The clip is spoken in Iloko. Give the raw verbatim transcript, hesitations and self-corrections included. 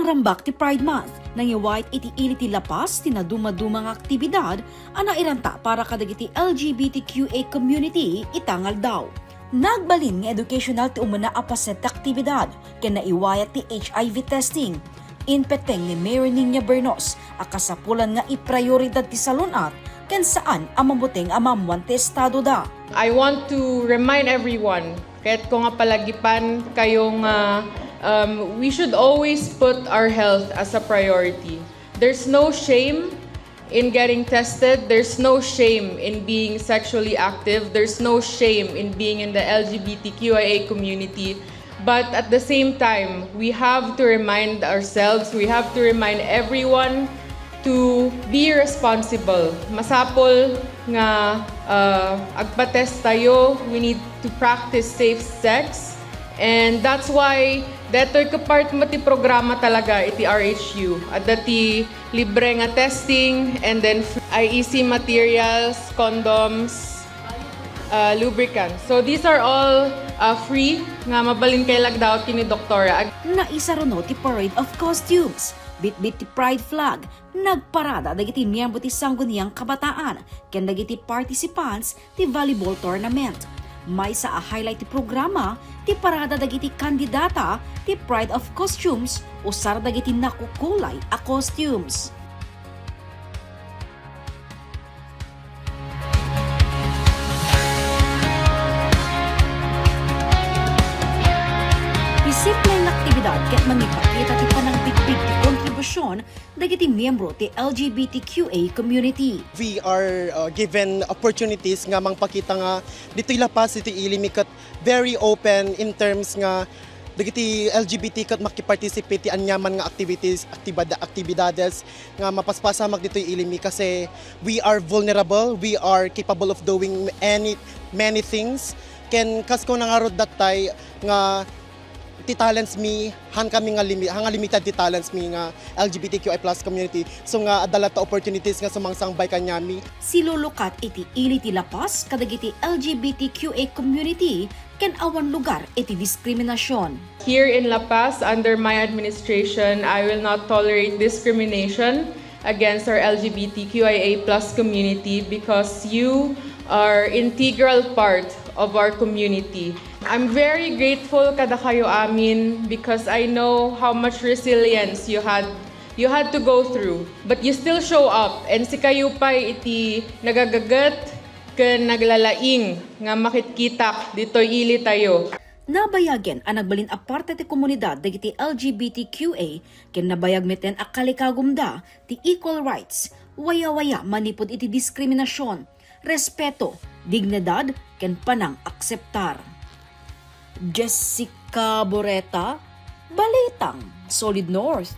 Rambak ti Pride Month, nangiwayat iti ili ti La Paz ti nadumaduma nga aktibidad a nairanta para kadagiti L G B T Q A community ita nga aldaw. Nagbalin nga educational ti umuna a paset ti aktibidad ken naiwayat ti H I V testing. Inpeteng ni Mayor Niña Bernos a kasapulan nga iprioridad ti salun-at ken saan a mabuteng a maammuan ti estadoda. I want to remind everyone, ket ko nga palagipan kayo nga um, we should always put our health as a priority. There's no shame in getting tested. There's no shame in being sexually active. There's no shame in being in the L G B T Q I A community. But at the same time, we have to remind ourselves, we have to remind everyone to be responsible. Masapol nga uh, agpa-test tayo, we need to practice safe sex. And that's why detoy ka part mo ti programa talaga iti R H U. Adda ti libre nga testing, and then I E C materials, condoms, uh, lubricants. So these are all uh, free nga mabalin kay lagdaot kini doktora. Ag- Naisaruno ti Parade of Costumes, bitbit ti Pride Flag, nagparada dagiti miyembro ti Sangguniang Kabataan ken dagiti participants ti volleyball tournament. Maysa a highlight ti programa ti parada dagiti kandidata ti Pride of Costumes usar dagiti nakukulay a costumes. Ti simpleng aktibidad ket mangipakita ti panangbigbig ti kontribusion dagiti miyembro ti L G B T Q A community. We are uh, given opportunities nga mangpakita nga ditoy La Paz, ditoy ili mi ket very open in terms nga dagiti L G B T ket makiparticipate ti aniaman nga activities, aktibada-, aktibidades nga mapaspasa mak ditoy ili mi kasi we are vulnerable, we are capable of doing any many things. Ken kas ko nangarod dattay nga ti talents mi, han kami nga limi-, han nga limited ti talents mi nga L G B T Q I plus community. So nga adda latta opportunities nga sumangsangbay kaniami. Silulukat iti ili ti La Paz kadagiti L G B T Q A community ken awan lugar iti diskriminasion. Here in La Paz, under my administration, I will not tolerate discrimination against our L G B T Q I A plus community because you are integral part of our community. I'm very grateful kada kayo amin because I know how much resilience you had you had to go through, but you still show up, and sikayo pay iti nagagaget ken naglalaing nga makitkitak ditoy ili tayo. Nabayagen a nagbalin a parte ti komunidad dagiti L G B T Q A ken nabayag meten a kalikagumda ti equal rights, wayawaya manipud iti diskriminasion, respeto, dignidad, ken panang-akseptar. Jessica Boreta, Balitang Solid North.